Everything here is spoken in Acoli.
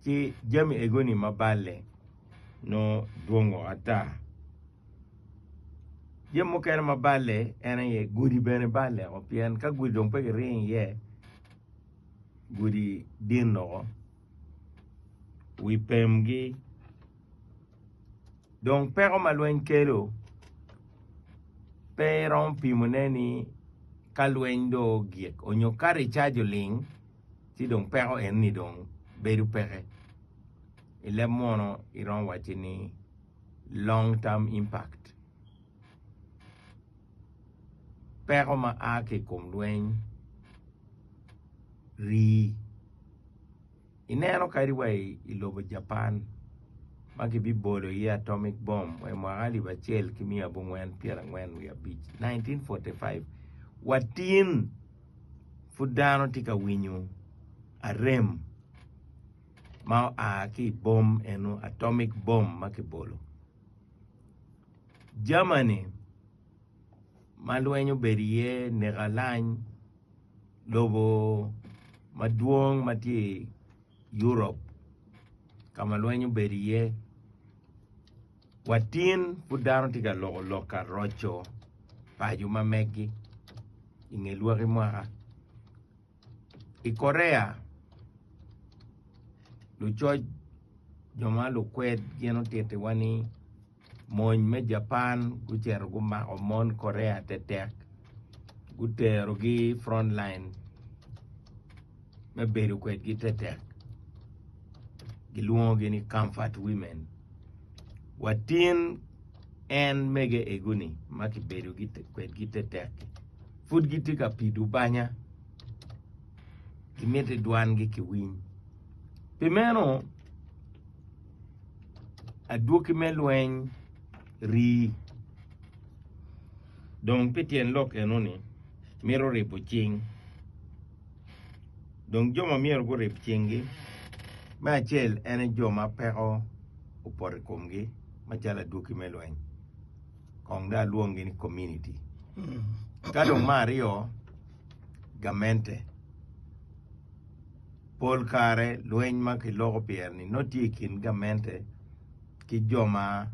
Ci jami egoni ma balle nongo dwongo ata. Jami mukene ma balle en aye gudi bene balle o pien ka gudi dong pe giringo iye gudi din woko wi pemgi dong peko ma lweny kelo pe iromo pimone ni ka lweny dong ogik nyo ka ricac oling ci dong peko eni dong bedo peke. I leb munu iromo wacci ni long term impact. Peko ma a ki i kom lweny rii. Ineno kadi wa i lobo Japan ma kibibolo iye atomic bomb wa i mwaka alip acel ki miya abongwen pyerangwen wiye abic, 1945, wa tin pud dano tye ka winyo arem ma oa ki i bom eno atomic bomb ma kibolo. Germany ma lweny obedo iye neka alany lobo madwong ma tye i Europe ka ma lweny obedo iye wa tin pud dano tye ka loko lok ka roco paco ma meggi i nge lwaki mwaka. I Korea lucoc jo ma lukwed gin otitiwa ni mony me Japan gucito gumako mon Korea tetek guterogi i front line me bedo kwedgi tetek gilwongogi ni comfort women wa tin en mege egoni ma kibedo kwedgi tetek-ki pud gitye ka pido banya gimiti dwangi kiwiny pi meno adwogi me lweny rii dong pi tyen lok enoni mito ribo cing dong jo ma myero gurib cinggi me acel en aye jo ma peko opoto i komgi macalo adwogi me lweny kong dong alwongi ni kominiti ka dong me aryo gamente pol kare lweny ma kiloko pire-ni nongo tye i kin gamente ki jo ma.